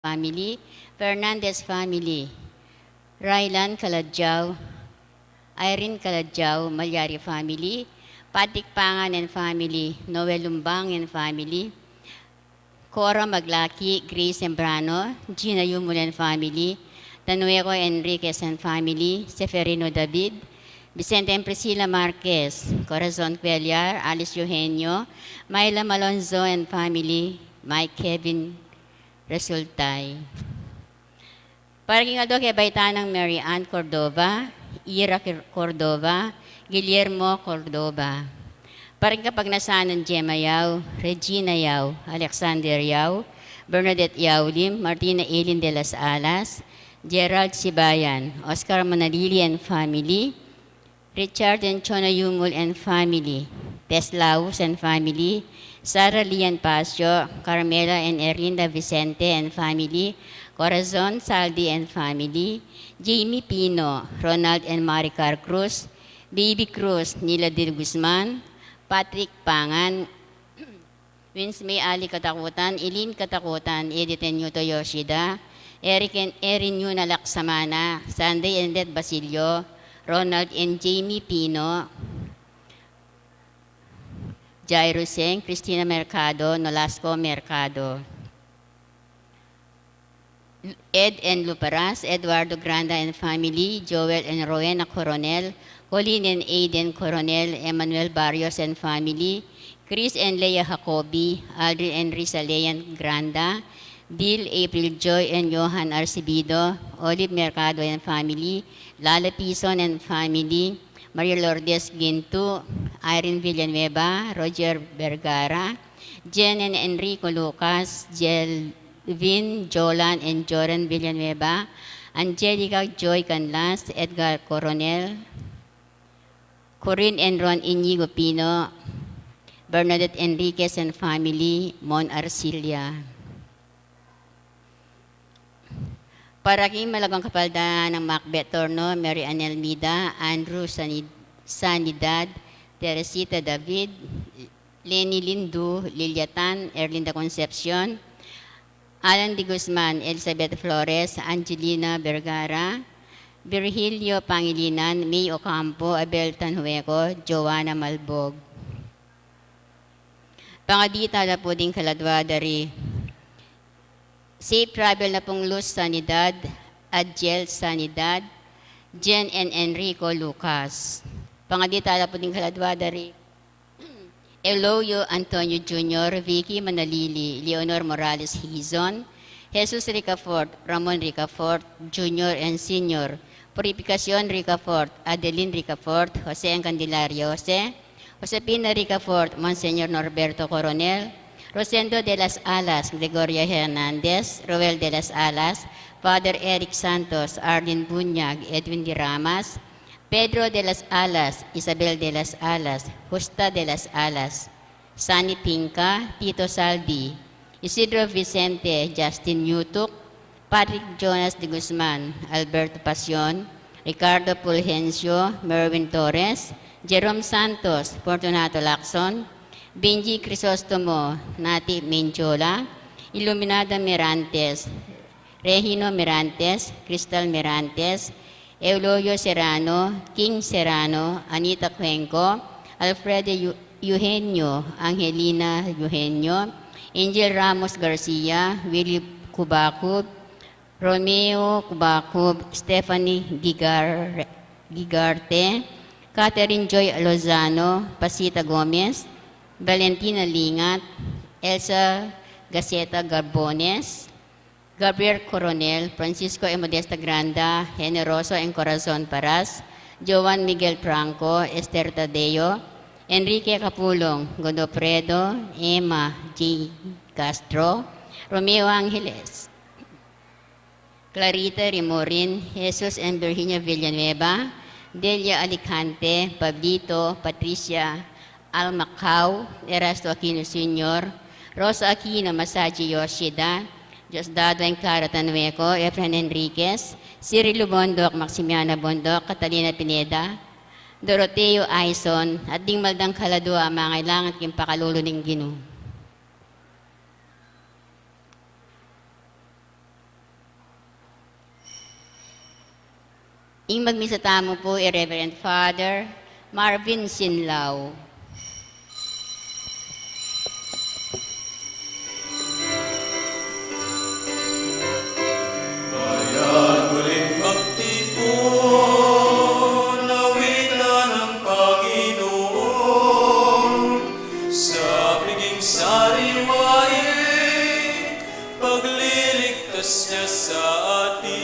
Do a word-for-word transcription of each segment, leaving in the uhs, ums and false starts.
family, Fernandez family, Rylan Kaladjao, Irene Kaladjao, Malyari family, Patrick Pangan and family, Noel Lumbang and family, Cora Maglaki, Grace Zambrano, Gina Yumul and family, Tanueco Enriquez and family, Seferino David, Vicente and Priscilla Marquez, Corazon Cuellar, Alice Eugenio, Myla Malonzo and family, Mike Kevin Resultay. Para king aldo ke baitan nang Mary Ann Cordova, Ira Cor-, Cordova, Guillermo Cordova. Para king kapagnasan nang Gemma Yao, Regina Yao, Alexander Yao, Bernadette Yao Lim, Martina Eileen de las Alas, Gerald Sibayan, Oscar Manalili and family, Richard and Chona Yumul and family, Tess Laus and family, Sarah Lee and Pasio, Carmela and Erlinda Vicente and family, Corazon Saldi and family, Jamie Pino, Ronald and Maricar Cruz, Baby Cruz, Nila Dil Guzman, Patrick Pangan, Winsme Ali Katakutan, Eileen Katakutan, Edith and Yuto Yoshida, Eric and Erin Yuna Laksamana, Sunday and Ted Basilio, Ronald and Jamie Pino, Jairo Seng, Christina Mercado, Nolasco Mercado. Ed and Luparas, Eduardo Granda and family, Joel and Rowena Coronel, Colleen and Aiden Coronel, Emmanuel Barrios and family, Chris and Leia Jacobi, Aldrin and Risa Leia Granda, Dil, April Joy and Johan Arcibido, Olive Mercado and family, Lala Pison and family, Maria Lourdes Gintu, Irene Villanueva, Roger Vergara, Jen and Enrico Lucas, Jel Vin, Jolan and Joran Villanueva, Angelica Joy Canlas, Edgar Coronel, Corinne and Ron Inigo Pino, Bernadette Enriquez and family, Mon Arcilia. Para king malagwang kapaldanan nang Macbeth Torno, Mary Ann Almida, Andrew Sanid-, Sanidad, Teresita David, Leni Lindu, Lilia Tan, Erlinda Concepcion, Alan de Guzman, Elizabeth Flores, Angelina Vergara, Virgilio Pangilinan, May Ocampo, Abel Tanhueco, Joanna Malbog. Pangadi tala pu ding kaladua da ri Safe travel na pung Luz Sanidad, Adjel Sanidad, Jen and Enrico Lucas. Pangadi tala pu ding kaladua da ri Eloyo Antonio Junior, Vicky Manalili, Leonor Morales Hizon, Jesus Ricafort, Ramon Ricafort Junior and Senior, Purificacion Ricafort, Adeline Ricafort, Jose and Candelaria Jose, Josefina Ricafort, Monsignor Norberto Coronel, Rosendo de las Alas, Gregoria Hernandez, Roel de las Alas, Father Eric Santos, Arlene Bunyag, Edwin de Ramas, Pedro de las Alas, Isabel de las Alas, Justa de las Alas, Sani Pinca, Tito Saldi, Isidro Vicente, Justin Yutuk, Patrick Jonas de Guzman, Alberto Pasion, Ricardo Fulgencio, Merwin Torres, Jerome Santos, Fortunato Lacson, Benji Crisostomo, Nati Mendiola, Iluminada Mirantes, Regino Mirantes, Crystal Mirantes, Eulogio Serrano, King Serrano, Anita Cuenco, Alfredo Eu-, Eugenio, Angelina Eugenio, Angel Ramos Garcia, Willy Cubacub, Romeo Cubacub, Stephanie Gigar-, Gigarte, Catherine Joy Lozano, Pasita Gomez, Valentina Lingat, Elsa Gaceta Garbones, Gabriel Coronel, Francisco e Modesta Granda, Generoso and Corazon Paras, Joan Miguel Franco, Esther Tadeo, Enrique Capulong, Godofredo, Emma J Castro, Romeo Angeles, Clarita Rimorin, Jesus and Virginia Villanueva, Delia Alicante, Pablito, Patricia Almacao, Erasto Aquino Senior, Rosa Aquino, Masaji Yoshida, Diosdado and Clara Tanueco, Efren Enriquez, Cyril Bondoc, Maximiana Bondoc, Catalina Pineda, Doroteo Aison, at ding maldang kaladua a mangailangan king pakalulu ning Ginu. Ing magmisa tamu pu i Reverend Father Marvin Sinlao. Bayan uling magtipun, awitan ang Panginoon, sa piging sariwai, pagliligtas niya sa atin.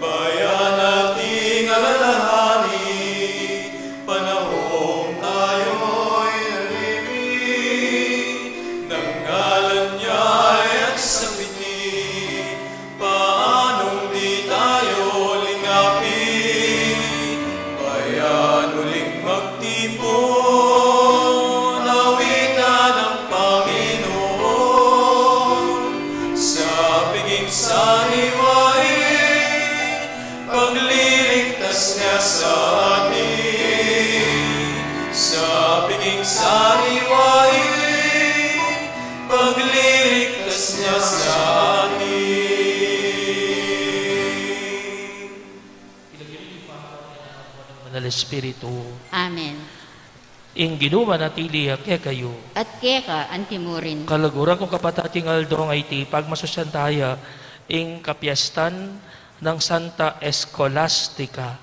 Bayan ating alalahanin, panahong tayo'y nalibing, ng ngalan niya'y agsakiti, paanong di tayo lingapin? Bayan uling magtipun, awitan ang Panginoon, sa piging sariwai, pagliligtas niya sa atin. Sa piging sariwai, pagliligtas niya sa atin. Manal Espiritu. Amen. Ing Ginu manatili ya kekayu. At keka antimurin. Kaluguran kung kapatad, king aldo a iti, pagmasusyan taya ing kapiestan nang Santa Escolastica.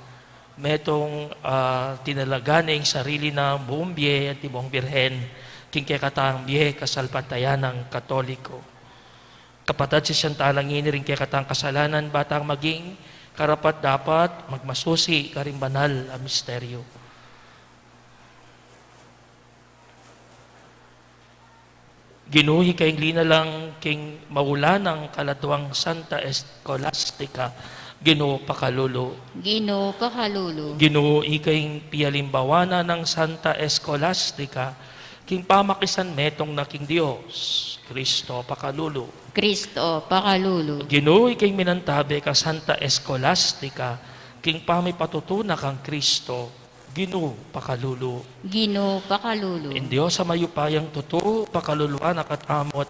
Metung, ah, tinalaga ne ing sarili na buung bie, anti buung birhen, king kekatang bie kasalpantayanang Katoliko. Kapatad, sisian tala ngeni ring kekatang kasalanan, ba tang maging karapat-dapat magmasusi karing banal a misteryo. Ginu, ika ing linalang king maulan nang kaladwang Santa Escolastica, Ginu, pakalulu. Ginu, pakalulu. Ginu, ika ing pialimbawa na nang Santa Escolastica, king pamakisan metung na king Dios, Kristo, pakalulu. Kristo, pakalulu. Ginu, ika ing minantabe kang Santa Escolastica, king pamipatutu na kang Kristo, Ginu, pakalulu. Ginu, pakalulu. Ing Dios a mayupayang tutu, pakaluluan na katamu at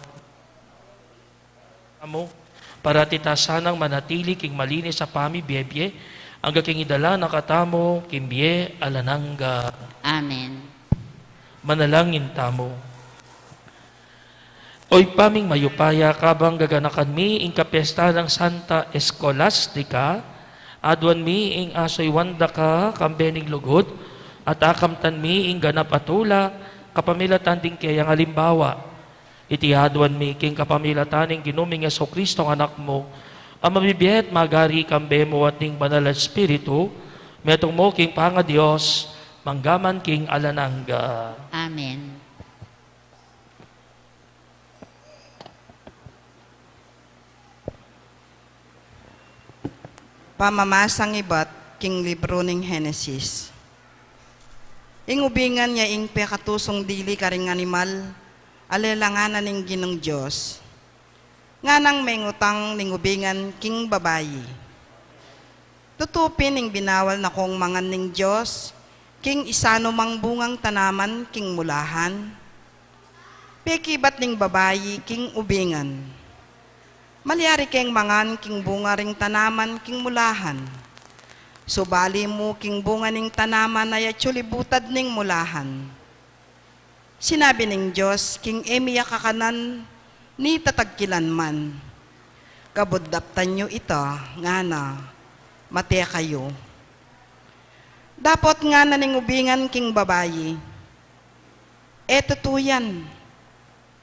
amu, parati ta sanang manatili king malinis a pamibiebie, angga king idala na katamu king bie alang angga. Amen. Manalangin tamu. O Ibpa ming mayupaya, kabang gaganakan mi ing kapiesta nang Santa Escolastica, aduan mi ing asuyuan da ka kambe ning lugud, at akamtan mi ing ganap a tula kapamilatan ding keyang alimbawa. Iti aduan mi king kapamilatan ning Ginu ming Jesucristo, Anak mu, a mabibie at magari kambe mu at ning Banal a Espiritu, metung mu king pangaDios, mangga man king alang angga. Amen. Pamamasang ibat king libru ning Henesis. Ing ubingan ya ing pekatusung dili karing animal a lelangan na ning Ginung Dios. Nganang mengutang ning ubingan king babai, "Tutu pin ing binawal na kong mangan ning Dios king isanu mang bungang tanaman king mulahan?" Pekibat ning babai king ubingan, "Malyari keng mangan king bunga ring tanaman king mulahan. Subali mu king bunga ning tanaman a atyu libutad ning mulahan." Sinabi ning Dios king e mi ya kakanan ni tatagkilan man, "Kabud daptan yu ita," ngana, "mate kayu." Dapot ngana ning ubingan king babai, "E tutu yan,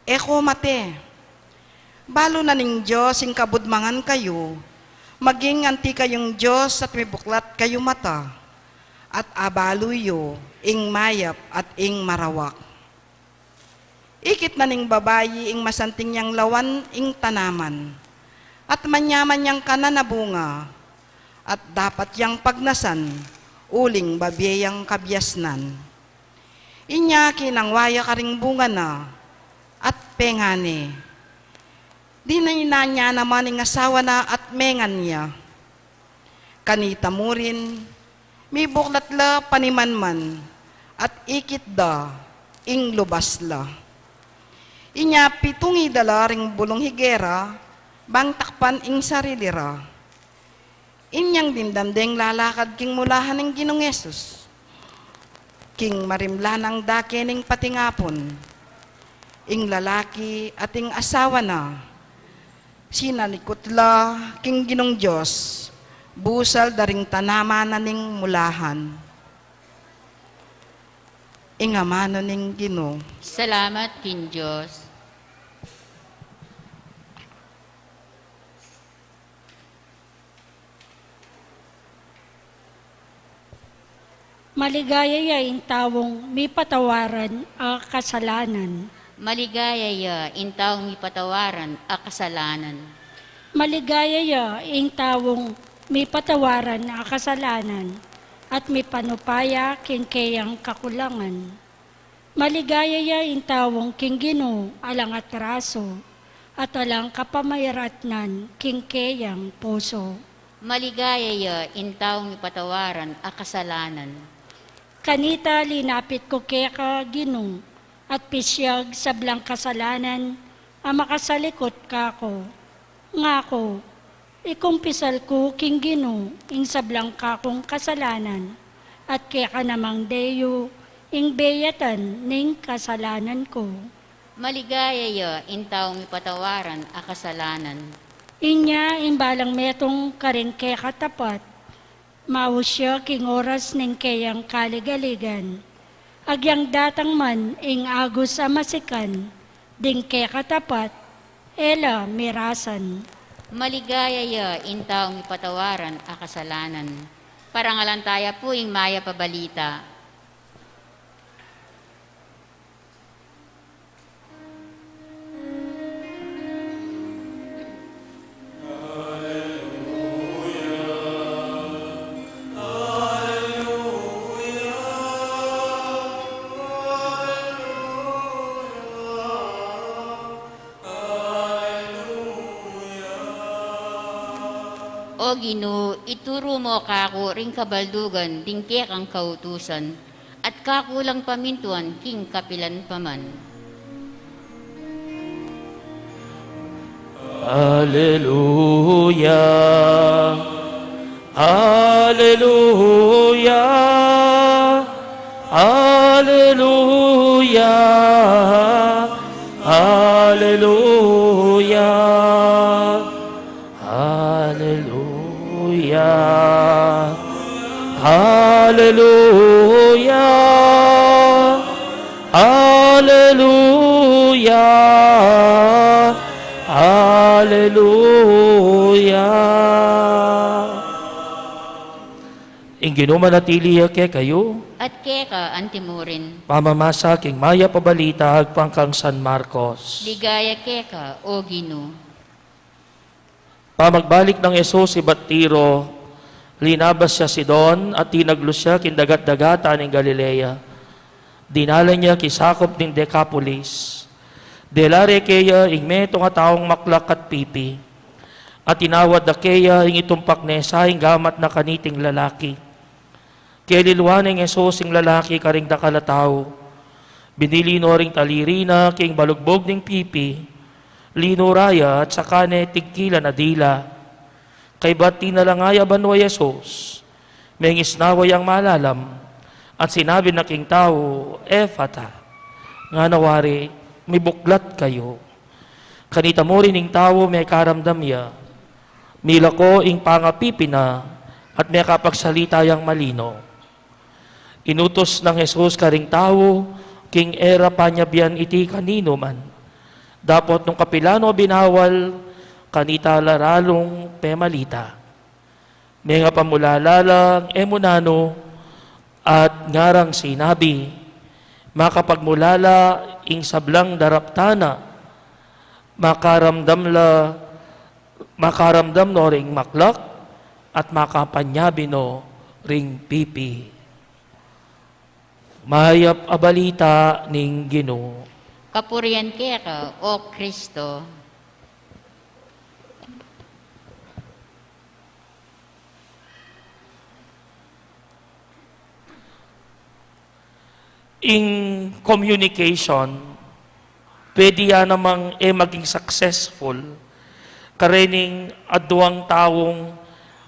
e ko mate. Balu na ning Dios ing kabud mangan kayu, maging anti kayung Dios at mibuklat kayu mata, at abalu yu ing mayap at ing marawak." Ikit na ning babai ing masanting yang lawan ing tanaman, at manyaman yang kanan a bunga, at dapat yang pagnasan uling babie yang kabiasnan. Inya kinangwa ya karing bunga na, at pengane. Dinainan ya naman ing asawa na at mengan ya. Kanita murin, mibuklat la panimanman, at ikit da ing lubas la. Inya pitungi da la ring bulung higera, bang takpan ing sarili ra. Inyang dimdam deng lalakad king mulahan ning Ginung Jesus, king marimla nang dake ning patingapun, ing lalaki at ing asawa na, sinalikut la king Ginung Dios, busal da ring tanaman na ning mulahan. Ing amanu ning Ginu. Salamat king Dios. Maligaya ya ing taung mipatawaran a kasalanan. Maligaya ya ing taung mipatawaran a kasalanan. Maligaya ya ing taung mipatawaran a kasalanan at mipanupaya king keyang kakulangan. Maligaya ya ing taung king Ginu alang atraso, at alang kapamaratnan king keyang pusu. Maligaya ya ing taung mipatawaran a kasalanan. Kanita linapit ku keka, Ginu, at pisyag sablang kasalanan a makasalikut kaku. Ngaku, ikumpisal ku king Ginu ing sablang kakung kasalanan, at keka namang deyu ing beyatan ning kasalanan ku. Maligaya ya ing taung mipatawaran a kasalanan. Inya ing balang metung karing keka tapat, maus ya king oras ning keyang kaligaligan. Agyang datang man ing agus a masikan ding keka tapat, e la mirasan. Maligaya ya ing taung mipatawaran a kasalanan. Parangalan taya pu ing mayap a balita. O Ginu, ituru mu kaku ring kabaldugan ding kekang kautusan, at kaku lang pamintuan king kapilan pa man. Aleluya. Aleluya. Aleluya. Aleluya. Aleluya. Aleluya. Aleluya. Aleluya. Ing Ginu manatili ya kekayu. At keka antimurin. Pamamasa king mayap a balita agpang kang San Marcos. Ligaya keka, O Ginu. Pamagbalik nang Jesus ibat Tiro, linabas ya Sidon at tinaglu ya king dagat-dagatan ning Galilea. Dinalan ya king sakup ning Decapolis. Dela re keya ing metung a taung maklak at pipi. At inawad da keya ing itumpak ne sa ing gamat na kaniting lalaki. Keliluan neng Jesus ing lalaki karing dakal a tau. Binili no ring taliri na king balugbug ning pipi. Linura ya at saka ne tigkilan a dila. Kaybat tinalangaya banua i Jesus, mengisnawa yang malalam, at sinabi na king tau, "Efata," ngana wari, "Mibuklat kayu." Kanita mu rin ing tau mekaramdam ya, milako ing pangapipi na, at mekapagsalita yang malino. Inutus nang Jesus karing tau king e ra panyabian iti kaninuman. Dapot nung kapilan no binawal, kanita la ralung pemalita. Mengapamulala lang e mu nanu, at ngarang sinabi, "Makapagmulala ing sablang daraptan na, makaramdam la, makaramdam no ring maklak, at makapanyabi no ring pipi." Mayap a balita ning Ginu. Kapurian keka, O Kristo. Ing communication, pwede ya namang e maging successful karening aduang taung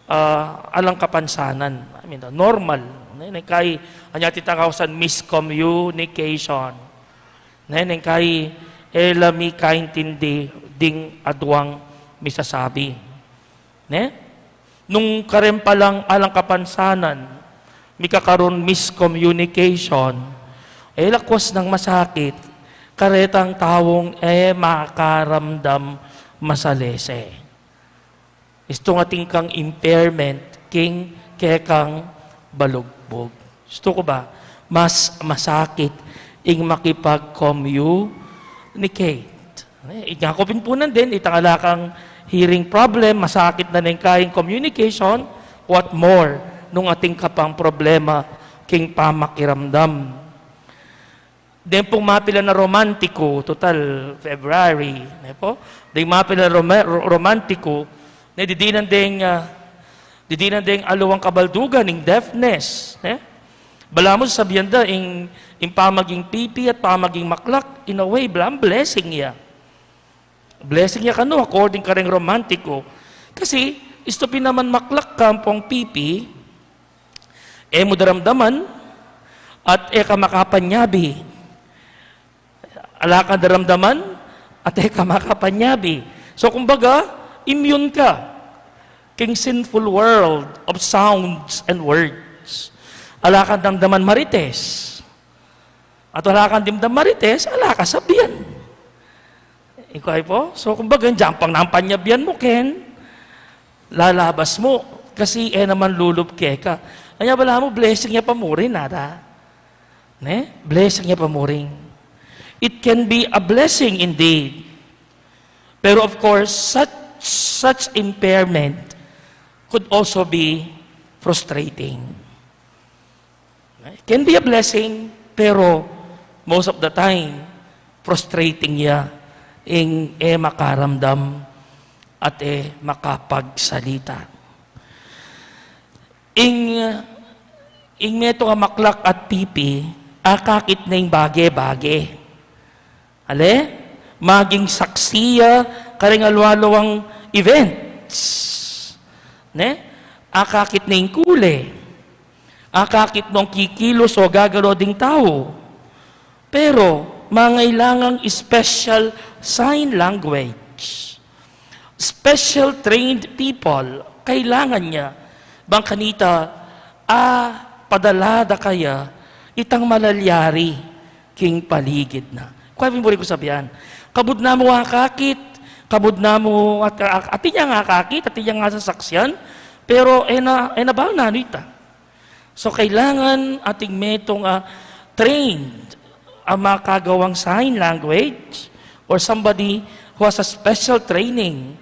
ah, alang kapansanan. I mean, normal. Ne, neng kai, anya titang ausan miscommunication. Ne, neng kai, e la mikaintindi ding aduang misasabi. Ne? Nung kareng palang alang kapansanan, mikakarun miscommunication, e la kwas nang masakit, karetang taung e makaramdam masalese. Istung atin kang impairment, king kekang balugbug. Gusto ko ba? Mas masakit ing makipag-communicate. Eh, inya ko pinpunan din, itang ala kang hearing problem, masakit na ning kaing communication, what more nung atin ka pang problema king pamakiramdam. Deng pung mapilan a romantiku, total February, ne po? Deng mapilan a roma-, ro-, romantiku, ne, didinan deng, ah, didinan deng aliwang kabaldugan ning deafness, ne? Balamu sasabian da, ing, ing pamaging pipi at pamaging maklak, in a way, balamu blessing ya. Blessing ya kanu, according kareng romantiku. Kasi, istu pin naman maklak ka ampong pipi, e mu daramdaman, at e ka makapanyabi. Ala kang daramdaman, at e ka makapanyabi. So, kumbaga, immune ka king sinful world of sounds and words. Ala kang daramdaman marites. At ala kang dimdam marites, ala ka sabian. Ikaw ay po? So, kumbaga, diyan pang nampanyabian mu, ken, lalabas mu. Kasi, e naman lulub keka. Anya balamu, blessing ya pa mu rin, nada? Ne? Blessing ya pa mu rin. It can be a blessing indeed. Pero of course, such, such impairment could also be frustrating. It can be a blessing, pero most of the time, frustrating ya ing e makaramdam at e makapagsalita. Ing, ing metung a maklak at pipi, akakit na ing bage-bage. Ale, maging saksi ya kareng aliwa-liwang events. Ne? Akakit na ing kule. Akakit nung kikilos o gagalaw ding tau. Pero, mangailangang special sign language. Special trained people, kailangan ya. Bang kanita, a, padala da kaya, itang malalyari king paligid na. Kuya, buri ku sabian, kabud na mu akakit, kabud na mu at, at, atin yang akakit, atin yang asasaksian, pero e na, e na bal nanu ita. So, kailangan atin metung, ah, trained a makagawang sign language or somebody who has a special training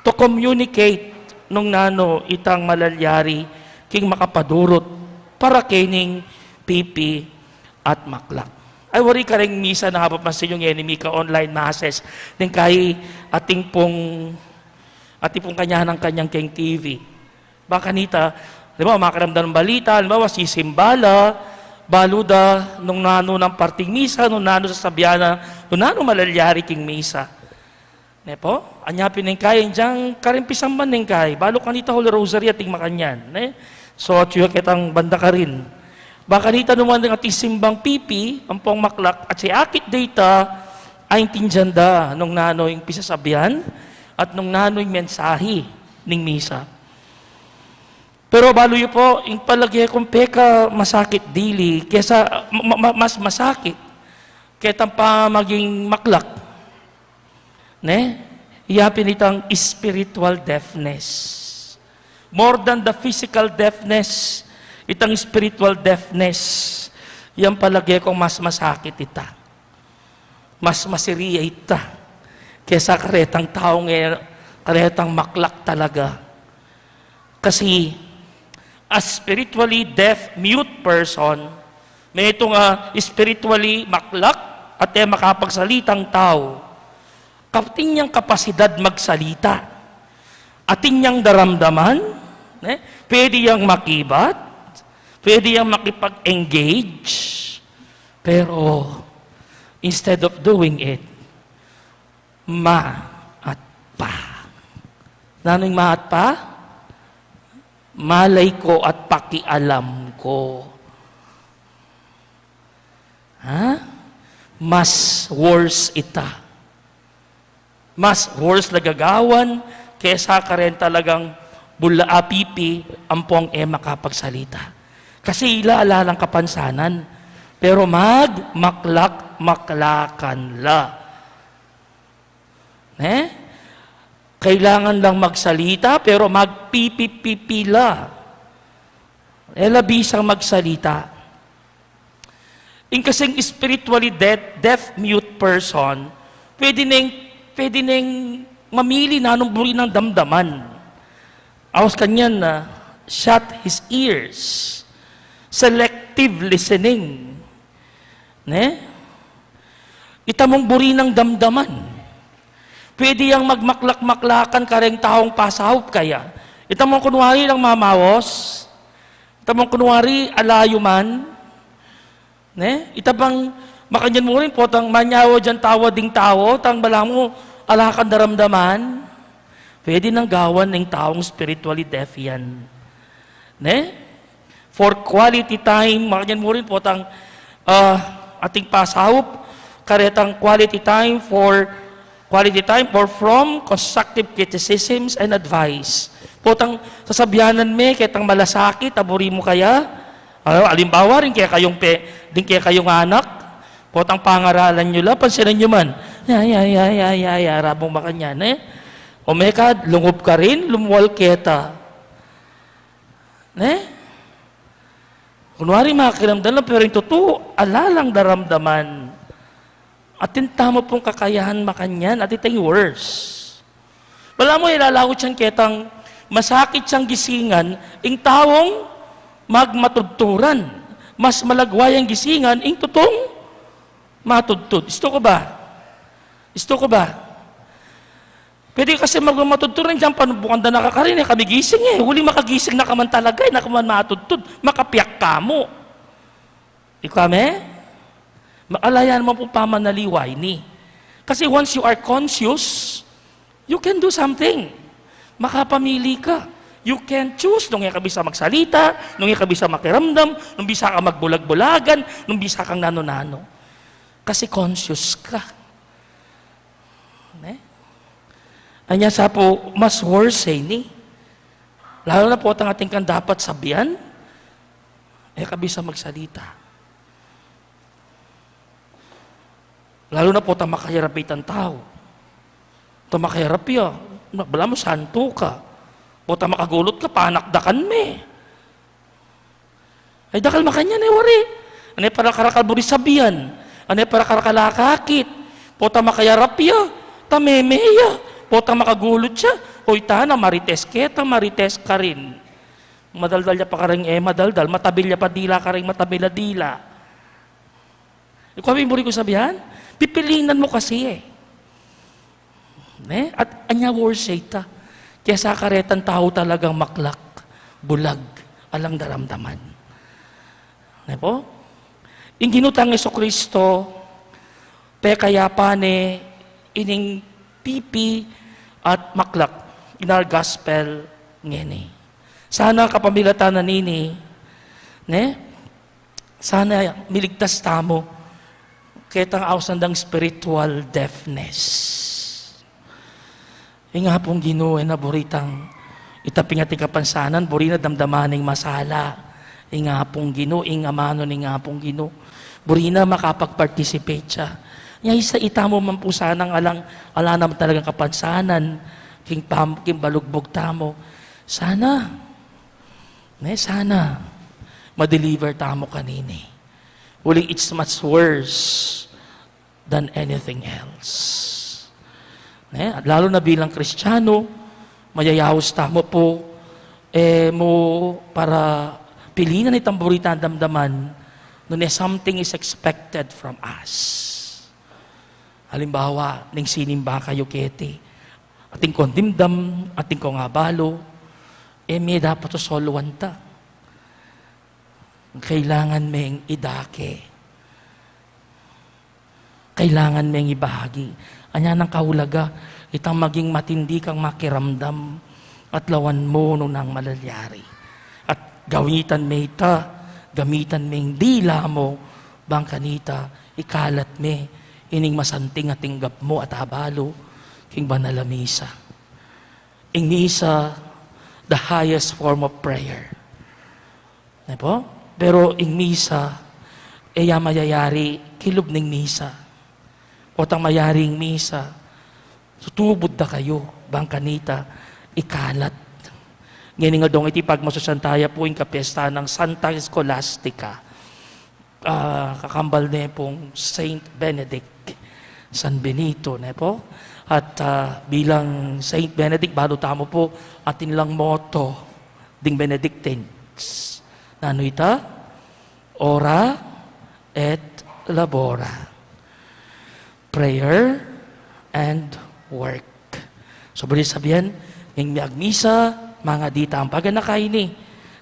to communicate nung nanu itang malalyari king makapadurut para kening pipi at maklak. Ay, wari kareng misa na habat mas inyong enemy ka online masses. Neng kai atin pung, atin pung kanyan-kanyan keng T V. Bang kanita, halimbawa, makaramdam ng balita, halimbawa, sisimba la, balu da nung nanu nang parting misa, nung nanu sasabian na, nung nanu malalyari king misa. Ne po? Anya pin neng kai, diyan, karin pisamban neng kai. Balu kanita Holy Rosary atin makanyan, ne? So, atyu ketang banda karin. Bang kanita nung atin simbang pipi, ampong maklak, at si akit data, aintindian da nung nanu ing pisasabian, at nung nanu ing mensahe ning misa. Pero balu yu po, ing palage kung pekamasakit dili, kesa, ma-, ma-, mas masakit, ketang pamaging maklak. Ne? Iya pin itang spiritual deafness. More than the physical deafness, itang spiritual deafness, yang palage kung mas masakit ita. Mas masiriya ita kesa karetang taung e, karetang maklak talaga. Kasi, a spiritually deaf, mute person, metung a spiritually maklak at e makapagsalitang tau, atin yang kapasidad magsalita. Atin yang daramdaman, ne? Pwede yang makibat, pwede yang makipag-engage, pero instead of doing it, maat pa. Nanu ing maat pa? Malay ko at pakialam ko. Ha? Mas worse ita. Mas worse la gagawan kesa karen talagang bula, a, pipi ampong e makapagsalita. Kasi ila ala lang kapansanan, pero magmaklak-maklakan la. Ne? Kailangan lang magsalita, pero magpipipipi la. E la bisang magsalita. Ing kasing spiritually deaf, deaf, mute person, pwede neng, pwede neng mamili na nung buri nang damdaman. Awas kanyan na, shut his ears. Selective listening. Ne? Ita mung buri nang damdaman. Pwede yang magmaklak-maklakan kareng taung pasaup kaya. Ita mung kunwari lang mamaus. Ita mung kunwari alayu man. Ne? Ita bang makanyan mu rin, potang manyawa dyan tawa ding tau, tang balamu ala kang daramdaman. Pwede nang gawan ning taung spiritually deaf yan. Ne? For quality time, makanyan mu rin, potang, ah, ating pasaup, karetang quality time for, quality time for from constructive criticisms and advice. Potang sasabianan me ketang malasakit a buri mu kaya, ah, alimbawa, ding kekayung pe-, ding kekayung anak, potang pangaralan yu la, pansinan yu man. Ya, ya, ya, ya, ya, ya, rabung makanyan, e. O mekad, lungup karin, lumwal keta. Ne? Kunwari, makiramdam la, pero ing tutu, ala lang daramdaman. Atin tamu pung kakayahan makanyan, atin tayung worse. Balamu, e lalaut yang ketang masakit yang gisingan ing taung magmatudturan. Mas malagwa yang gisingan ing tutung matudtud. Istu ku ba? Istu ku ba? Pwede kasi magmatudtud rin dyan, panubukan da na ka karin, e ka migising, e. Uli makagising na ka man talaga, e, na ka man matudtud, makapiak ka mu. Ika me? Ma-, ala ya naman pung pamanaliwa ini. Kasi once you are conscious, you can do something. Makapamili ka. You can choose nung e ka bisa magsalita, nung e ka bisa makiramdam, nung bisa ka magbulag-bulagan, nung bisa kang nanu-nanu. Kasi conscious ka. Ne? Anya sa pu, mas worse ini. Lalu na potang atin kang dapat sabian, e ka bisa magsalita. Lalu na potang makayarap itang tau. Potang makayarap ya, balamu santu ka. Potang makagulut ka, panakdakan me. Ay, dakal makanyan, e, wari. Ane para karakal buri sabian. Ane para karakal akakit. Potang makayarap ya, tameme ya. Potang makagulut ya, oy tana, marites keta, marites karin. Madaldal ya pa kareng e madaldal, matabil ya pa dila kareng matabil a dila. Ikaw, buri kung sabian, pipilinan mu kasi, e. Ne? At anya worse ita kesa karetang tau talagang maklak, bulag, alang daramdaman. Ne pu? Ing Ginu tang Jesucristo, pekayapan ne ining pipi at maklak in our gospel ngeni. Sana kapamilatan na nini, ne? Sana miligtas tamu ketang ausan dang spiritual deafness. Ing Apung Ginu, e na buri tang itaping ating kapansanan, buri na damdaman ing masala. Ing Apung Ginu, ing amanu ning Apung Ginu, buri na makapag-participate ya. Nya, isa itamu man pu sanang alang, ala naman talagang kapansanan king pam-, king balugbug tamu. Sana, ne, sana ma-deliver tamu kanini. Uling it's much worse than anything else. Ne? At lalu na bilang Kristiyanu, mayayaus tamu pu, e, mu para pilinan itang buri tang damdaman, nune something is expected from us. Halimbawa, ning sinimba kayu keti, atin kong dimdam, atin kong abalu, e, mie dapat susoluan ta. Kailangan meng idake. Kailangan meng ibahagi. Anya nang kaulaga, itang maging matindi kang makiramdam at lawan mu nung nang malalyari. Gamitan me ita, gamitan me ing dila mu, bang kanita, ikalat me ining masanting a tinggap mu at abalu king banal a misa. Ing misa, the highest form of prayer. Ne po? Pero ing misa, e ya mayayari king lub ning misa. Potang mayari ing misa, tutubud da kayu, bang kanita, ikalat. Ngening adwang iti pagmasusyan taya pu ing kapiyesta nang Santa Scholastica. Ah, kakambal ne pung Saint Benedict, San Benito, ne po? At, ah, bilang Saint Benedict, balu tamu pu atin lang motto ding Benedictines. Nanu ita? Ora et labora. Prayer and work. So, buri sabian, ning miagmisa, mangadi tamu. Paganaka ini,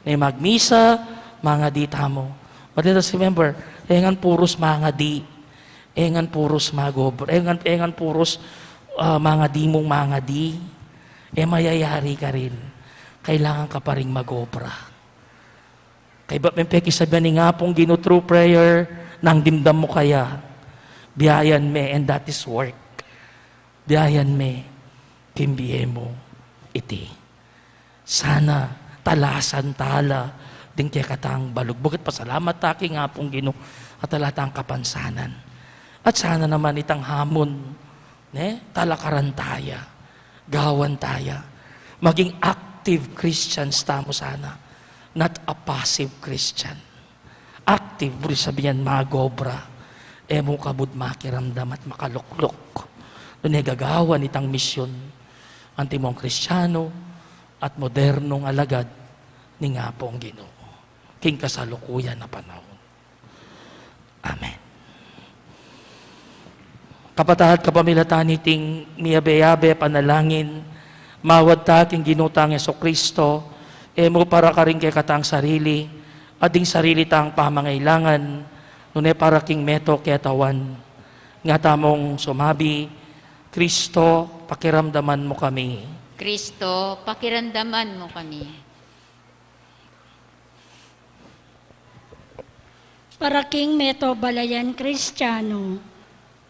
ning miagmisa, mangadi tamu. But let us remember, e ngan purus mangadi, e ngan purus magobra, e ngan, e ngan purus, ah, mangadi mung mangadi, e mayayari karin. Kailangan ka pa ring magobra. Kaybat meng pekisabian ning Apung Ginu through prayer, nung dimdam mu kaya, biayan me, and that is work. Biayan me, king bie mu iti. Sana talasan tala ding kekatang balugbuget, pasalamat ta king Apung Ginu, at tala tang kapansanan. At sana naman itang hamun, ne, talakaran taya, gawan taya. Maging active Christians tamu sana, not a passive Christian. Active, buri sabian, magobra. E mu kabud makiramdam at makalukluk nune gagawan itang misyon antimong Kristiano at modernong alagad ning Apung Ginu king kasalukuyan a panaun. Amen. Kapatad, kapamilatan niting miyabe-yabe a panalangin, mawad ta king Ginu tang Jesucristo, e mu para karing kekatang sarili, at ding sarili tang pamangailangan, nune para king meto ketawan. Nga tamung sumabi, Kristo, pakiramdaman mu kami. Kristo, pakiramdaman mu kami. Para king meto balayan Kristiano,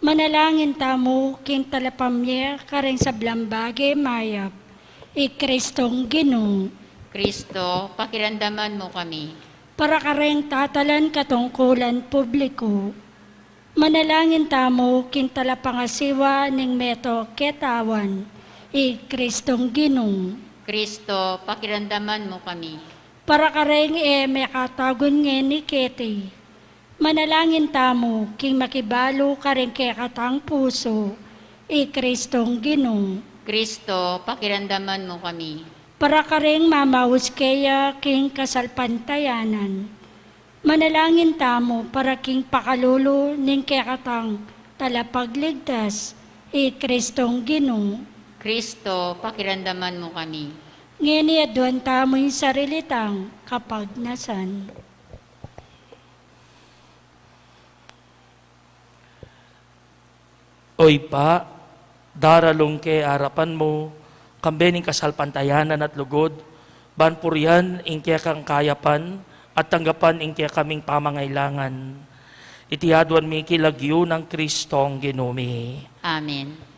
manalangin tamu king talapamye karing sablang bage mayap, i Kristong Ginu. Kristo, pakiramdaman mu kami. Para karing tatalan katungkulan publiku, manalangin tamu king talapangasiwa ning meto ketawan, i Kristong Ginu. Kristo, pakiramdaman mu kami. Para karing e mekatagun ngeni keti, manalangin tamu king makibalu karing kekatang pusu, i Kristong Ginu. Kristo, pakiramdaman mu kami. Para karing mamaus keya king kasalpantayanan, manalangin tamu para king pakalulu ning kekatang talapagligtas, i Kristong Ginu. Kristo, pakiramdaman mu kami. Ngeni aduan tamu ing sarili tang kapagnasan. O Ibpa, daralung ke arapan mu, kambe ning kasalpantayanan at lugud, ban purian ing kekang kayapan, at tanggapan ing kekaming pamangailangan. Iti aduan mi king lagyu nang Kristong Ginu mi. Amen.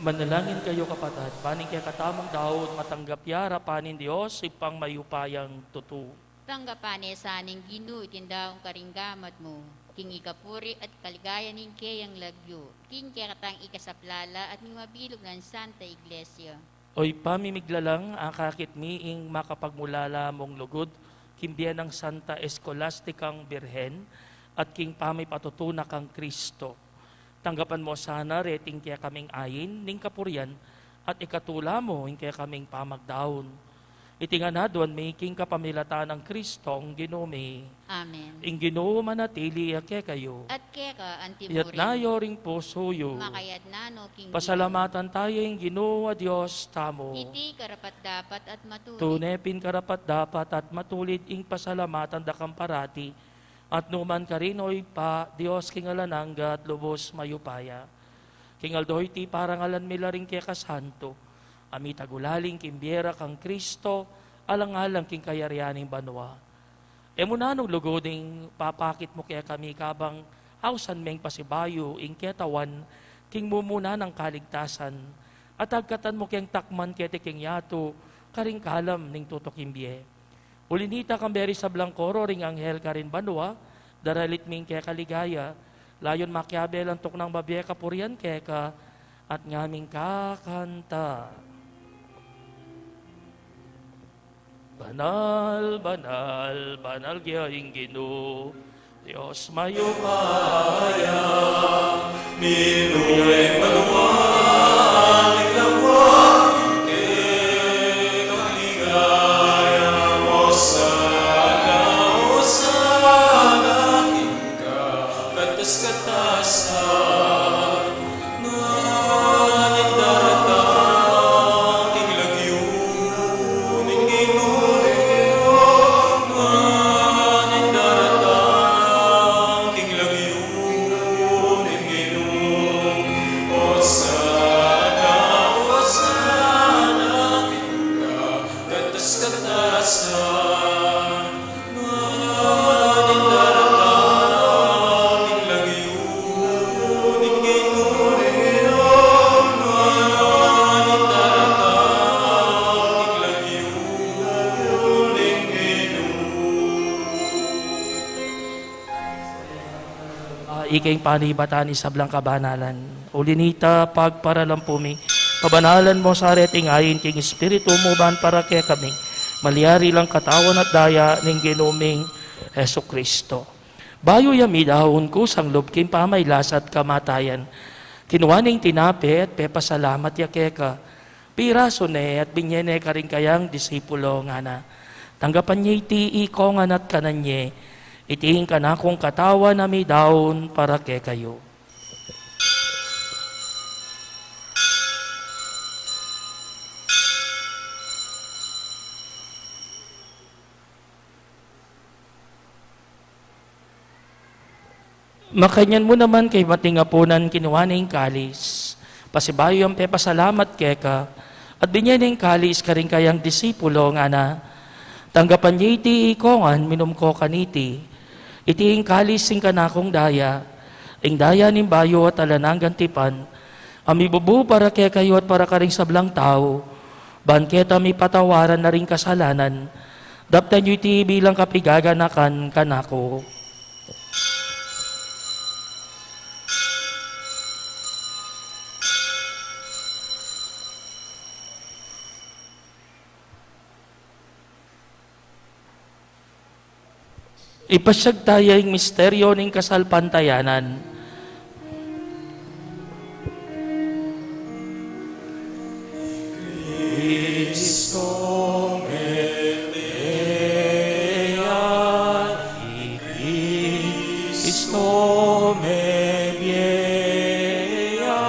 Panalangin kayu, kapatad, ban ing kekatamung daun matanggap ya arapan ning Dios, Ibpang mayupayang tutu. Tanggapan na sa ning Ginu iting daun karing gamat mu, king ikapuri at kaligayan ning keyang lagyu, king kekatang ikasaplala at ning mabilug nang Santa Iglesia. O Ibpa ming miglalang, akakit mi ing makapagmulala mung lugud king bie nang Santa Escolasticang Birhen at king pamipatutu na kang Kristo. Tanggapan mu sana reting kekaming ain ning kapurian at ikatula mu ing kekaming pamagdaun. Iti ngan aduan mi king kapamilatan nang Kristong Ginu mi. Amen. Ing Ginu manatili ya kekayu. At keka antimurin. Iyatas yu ring pusu yu. Makayatas no king Ginu. Pasalamatan taya ing Ginu a Dios tamu. Iti karapat-dapat at matulid. Tune pin karapat-dapat at matulid ing pasalamatan da kang parati at nukarin man, O Ibpa, Dios king alang angga at lubus mayupaya. King aldo iti parangalan mi la ring keka santu a mitagulaling king bie ra kang Kristo, alang-alang king kayarian ning banua. E mu na nung lugud ing papakit mu kekami kabang ausan meng pasibayu ing ketawan king mumuna nang kaligtasan, at agkatan mu keng takman keti king yatu karing kalam ning tutuking bie. Uli nita, kambe ring sablang koro ring anghel karin banua, daralit mi ing keka ligaya, layun makiabe lang tuknang babie kapurian keka, at ngaming kakanta. Banal, banal, banal ya ing Ginu, Dios mayupaya, minuyang banua ning lagyu ning kekang ligaya. Hosana, Hosana king kakatas-katasan. Nanu ing daratang king lagyu ning Ginu? Nanu ing daratang king lagyu ning Ginu? Hosana, Hosana king kakatas-katasan. Ah, ika ing panibatan ning sablang kabanalan. Uli nita, pagparalampu mi, pabanalan mu sa reting ain king Espiritu mu ban para kekami malyari lang katawan at daya ning Ginu ming Jesucristo. Bayu ya midaun kusang lub king pamagkasakit at kamatayan, kinua ne ing tinape at pepasalamat ya keka, pirasu ne at binye ne karing kayang disipulo, ngana: Tanggapan ye iti ikongan at kanan ye, iti ing kanakung katawan a midaun para kekayu. Makanyan mu naman kaybat ning apunan, kinua ne ing kalis, pasibayu yang pepasalamat keka, at binye ne ing kalis karing kayang disipulo, ngana: Tanggapan ye iti ikongan, minum ko kaniti, iti ing kalis ning kanakung daya, ing daya ning bayu at alang anggang tipan, a mibubu para kekayu at para karing sablang tau, ban keta mipatawaran na ring kasalanan. Daptan yu iti bilang kapaganakan kanaku. Ipasyag taya ing misteryo ning kasalpantayanan. Cristo mete ya, i Cristo mebie ya,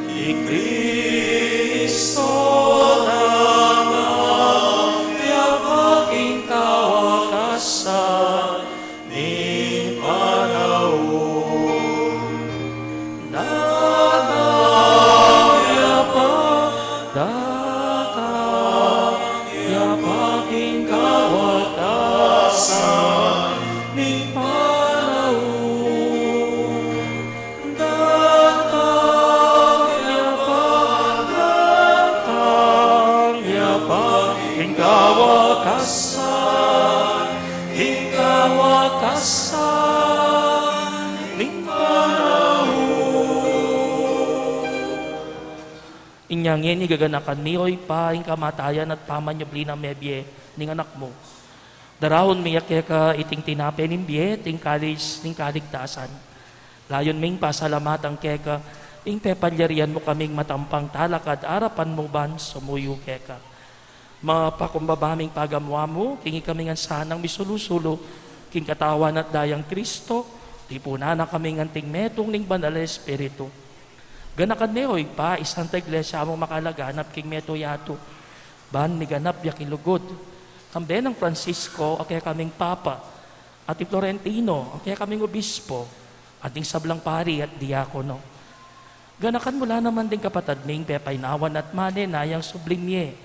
i Cristo na nga ya pa king kawakasan ning panaun. Wakasan ning panaun. Inya ngeni gaganakan mi, o Ibpa, ing kamatayan at pamanyubli nang mebie ning Anak mu. Daraun mi keka iting tinape ning bie, iting kalis ning kaligtasan. Layun ming pasalamatan keka ing pepalyarian mu kaming matampang talakad arapan mu ban sumuyu keka. Mapakumbaba ming pagamu-amu king ikami ngan sanang misulu-sulu king Katawan at Dayang Kristo, tipunan na kaming anting metung ning Banal a Espiritu. Ganakan me, o Ibpa, ing Santa Iglesia mung makalaganap king metung yatu, ban miganap ya king lugud, kambe nang Francisco a kekaming Papa, at i Florentino a kekaming Obispo, at ding sablang pari at diakono. Ganakan mu la naman ding kapatad ming pepainawan at manenayang subling mie,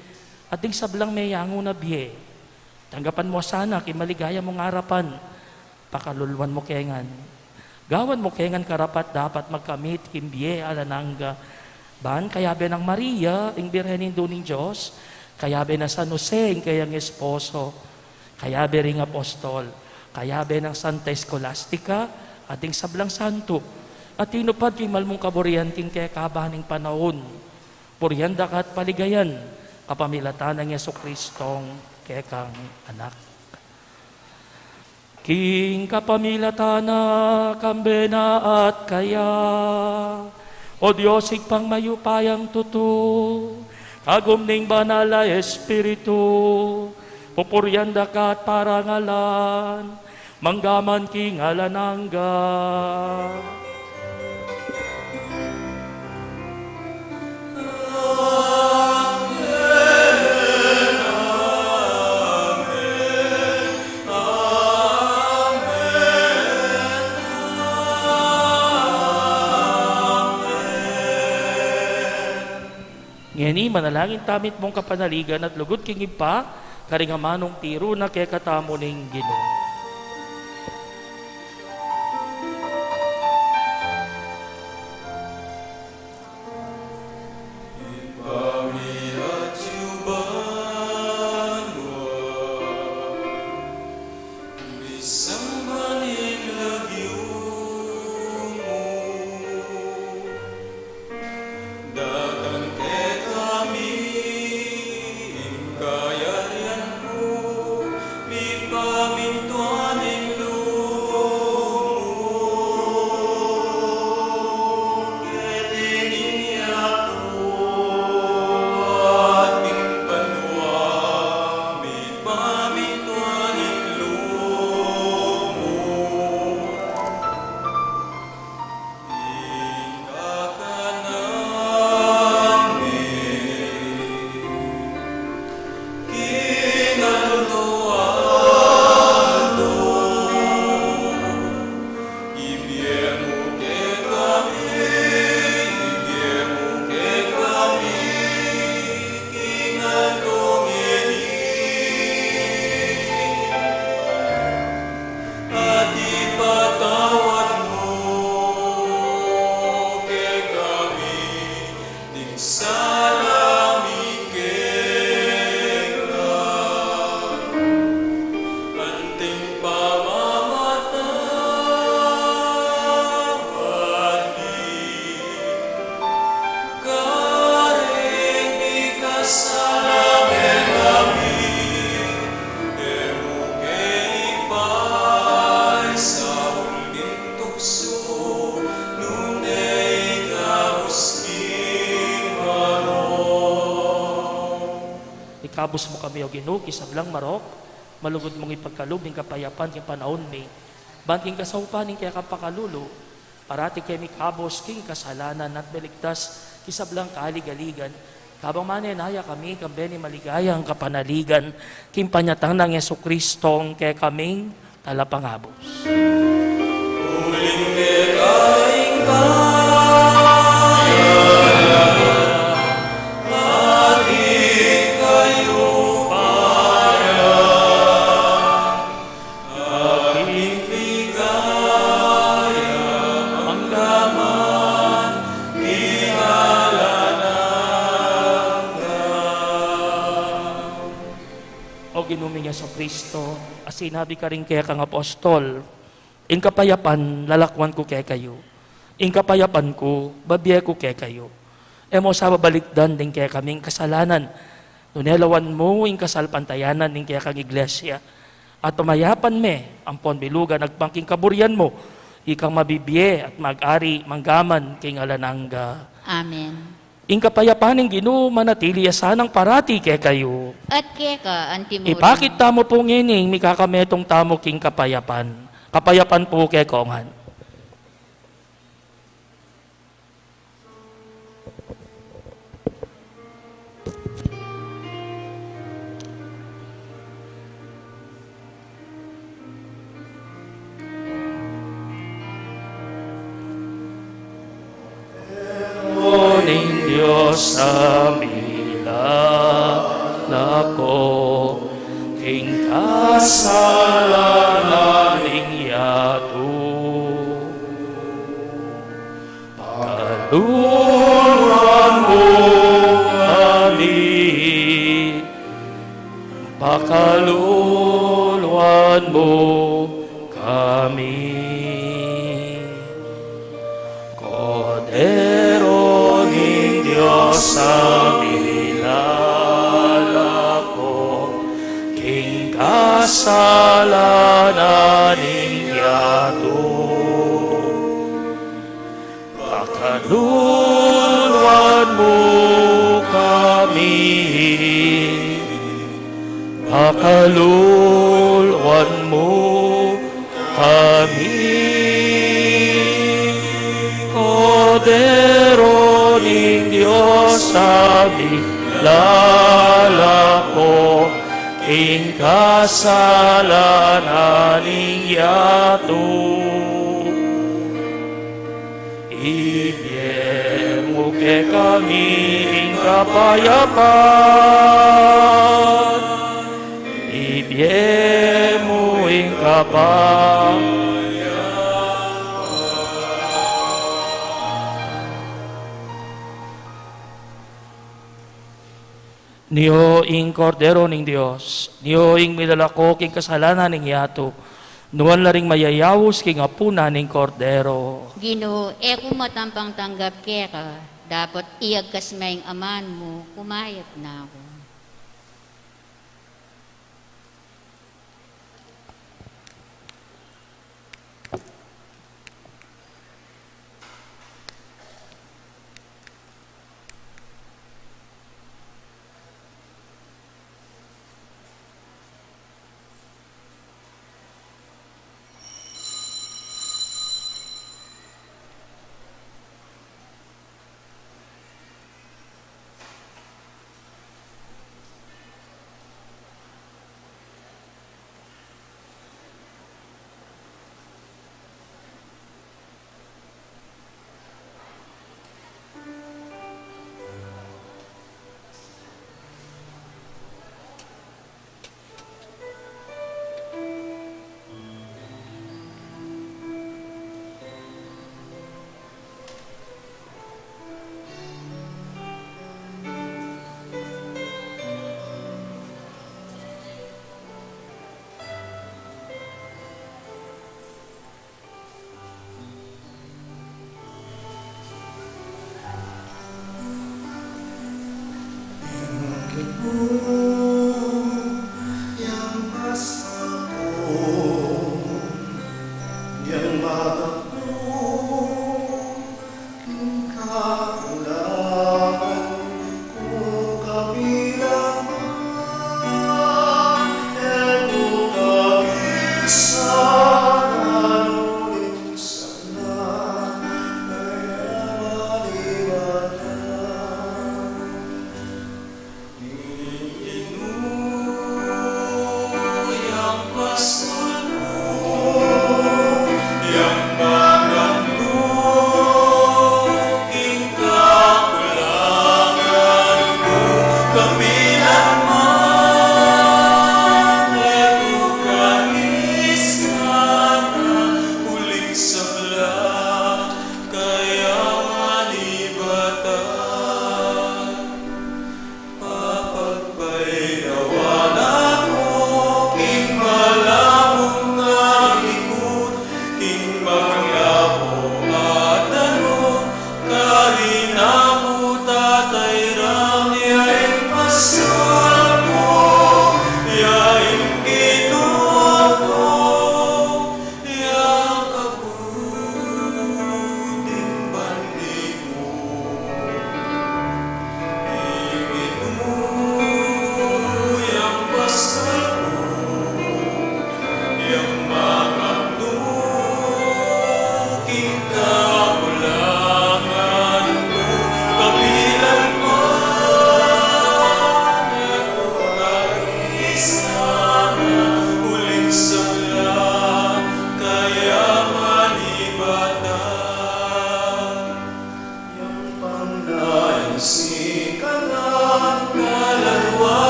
at ding sablang meyangu na bie. Tanggapan mu la sana king maligaya mung arapan, pakaluluan mu ke ngan. Gawan mu ke ngan karapat-dapat magkamit king bie alang angga. Ban kayabe nang Maria, ing Birhen Indu ning Dios, kayabe nang San Jose, ing kayang esposo, kayabe ring apostol, kayabe nang Santa Escolastica, at ding sablang santo a tinupad king mal mung kaburian king kekaban ning panaun, purian da ka at paligayan kapamilatan nang Jesucristong kekang Anak. King kapamilatan na, kambe na at kaya, O Dios, Ibpang mayupayang tutu, kagum ning Banal a Espiritu, pupurian da ka at parangalan, mangga man king alang angga. Ngeni, manalangin tamit mung kapanaligan at lugud king Ibpa, karing amanung tiru na kekatamu ning Ginu. Ibpa mi, atyu ka banua, misamban ing lagyu mu, datang kekami ing kayarian mu, mipamintuan ing lub mu keti king yatu anti king banua, mipamintuan ing lub mu. Ing kakanan mi king aldo-aldo ibie mu kekami, ibie mu kekami king aldo ngeni, at ipatawad mu kekami ding sala mi keka, anting pamamatawad mi karing mikasala kekami. E mu ke ipaisaul king tuksu, nune ikabus king marok. Ikabus mu kami, O Ginu, king sablang marok, malugud mung ipagkalub ing kapayapan king panaun mi, ban king kasaupan ning kekang pakalulu, parati ke mikabus king kasalanan at miligtas king sablang kaligaligan, kabang manenaya kami kambe ning maligayang kapanaligan king panyatang nang Jesucristong kekaming Talapangabus. Uling keka ing kayarian, at ing kayupayan, at ing ligaya, mangga man king alang angga. O Ginu mi, Jesucristo, a sinabi karing kekang apostol, "Ing kapayapan lalakuan ku kekayu, ing kapayapan ku babie ku kekayu." E mu sa babalikdan ding kekaming kasalanan, nune lawan mu ing kasalpantayanan ning kekang iglesia, at pamayapan me ampon bilugan agpang king kaburian mu, ikang mabibie at mag-ari manggaman king alang angga. Amen. Ing kapayapan ning Ginu manatili ya sanang parati kekayu. At keka antimurin. Ipakit tamu pu ngeni ing mikakametung tamu king kapayapan. Kapayapan pu kekongan. Ning Dios a milalako king kasalanan ning yatu. Pakalulwan mu kami, pakalulwan mu kami. Kordero ning Dios a milalako king kasalanan ning yatu. Pakalulwan mu kami, pakalulwan mu kami. Kordero ning Dios a milalako king kasalanan ning yatu. Ibie mu kekami ing kapayapan. Ibie mu ing kapayapan. Nio ing Kordero ning Dios, nio ing milalako king kasalanan ning yatu, nuan la ring mayayaus king apunan ning Kordero. Ginu, e ku matampang tanggap keka, dapot iyagkas me ing aman mu, kumayap na ku.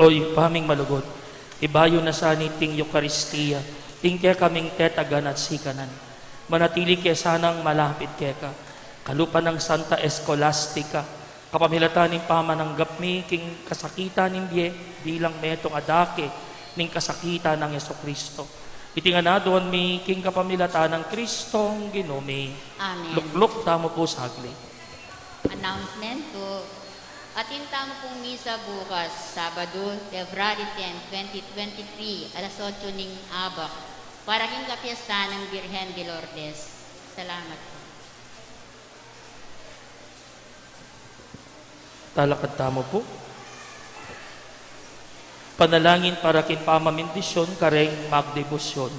Ibpa ming malugud, ibayu na sa niting Eukaristia ing kekaming tetagan at sikanan. Manatili ke sanang malapit keka, kalupa nang Santa Escolastica, kapamilatan ning pamananggap mi king kasakitan ning bie bilang metung a dake ning kasakitan nang Jesucristo. Iti ngan aduan mi king kapamilatan nang Kristong Ginu mi. Amen. Lukluk tamu pu saglit. Announcement po. Atin tamu pong misa bukas, Sabado, February ten, twenty twenty-three, alas otso ning abak, para king kapiesta ng Birhen de Lourdes. Salamat po. Talakad tamu pu. Panalangin para king pamamendisyon kareng magdebosyon.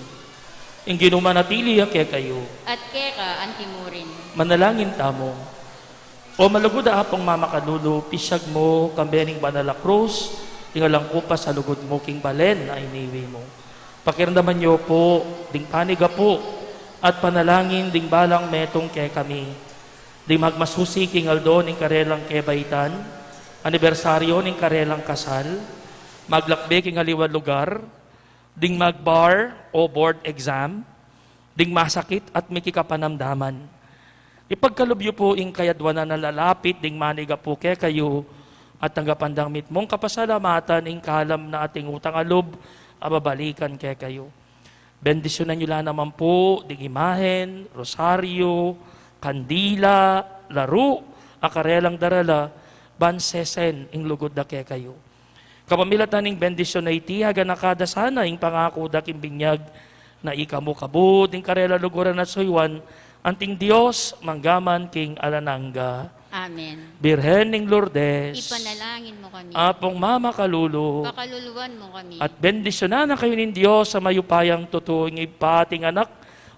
Ing Ginu manatili ya kekayu. At keka antimurin. Manalangin tamu. O malugud a Apung mamakalulu, pisyag mu kambe ning banal a krus, ing alang kupas a lugud mu king balen a iniwi mu. Pakiramdaman yu pu ding panigapu at panalangin ding balang metung kekami. Ding magmasusi king aldo ning karelang kebaitan, anibersaryo ning karelang kasal, maglakbe king aliwang lugar, ding magbar o board exam, ding masakit at mikikapanamdaman. Ipagkalub yu pu ing kayadwanan a lalapit ding manigapu kekayu, at tanggapan dang mitmung kapasalamatan ing kalam na ating utang a lub a babalikan kekayu. Bendisyunan yu la naman pu ding imahen, rosaryo, kandila, laru a karelang darala, ban sesen ing lugud da kekayu. Kapamilatan ning bendisyun a iti, aganaka da sana ing pangaku da king binyag na ika mu kabud ing karelang luguran at suyuan, anting Dios, mangga man king alang angga. Amen. Birhen ning Lourdes, ipanalangin mu kami. Apung mamakalulu, pakaluluan mu kami. At bendisyunan na kayu ning Dios a mayupayang tutu, ing Ibpa, ating Anak,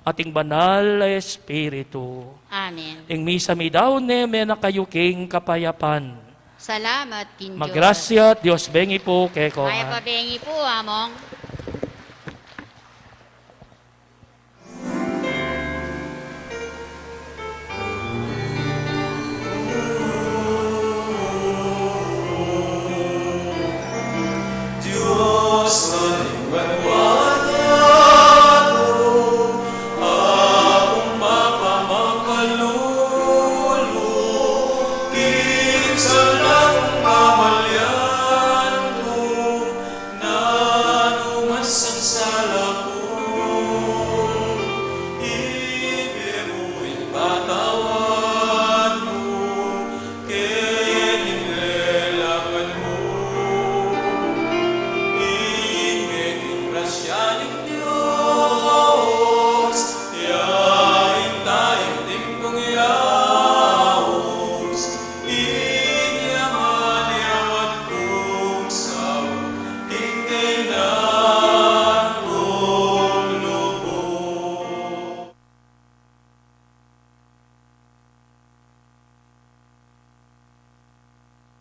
ating Banal a Espiritu. Amen. Ing misa midaun ne, mena kayu king kapayapan. Salamat king Dios. Magrasya at Dios bengi pu kekong. Mayap a bengi pu, Among.